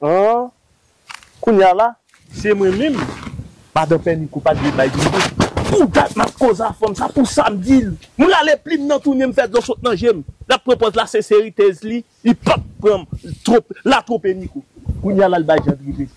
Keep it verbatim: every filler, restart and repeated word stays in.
An, kounye a la, se mwen menm. Madan Pè Niko pa t vle bay Dridri. Pou dat m ap koze a fanm sa, pou sa m di l. Moun la ale plim nan tounen m fè dlo sot nan je m. L ap pran pòz la senseritez li, li p ap pran m. Twonp, la twonpe Niko. Kounye a la l bay Dridri.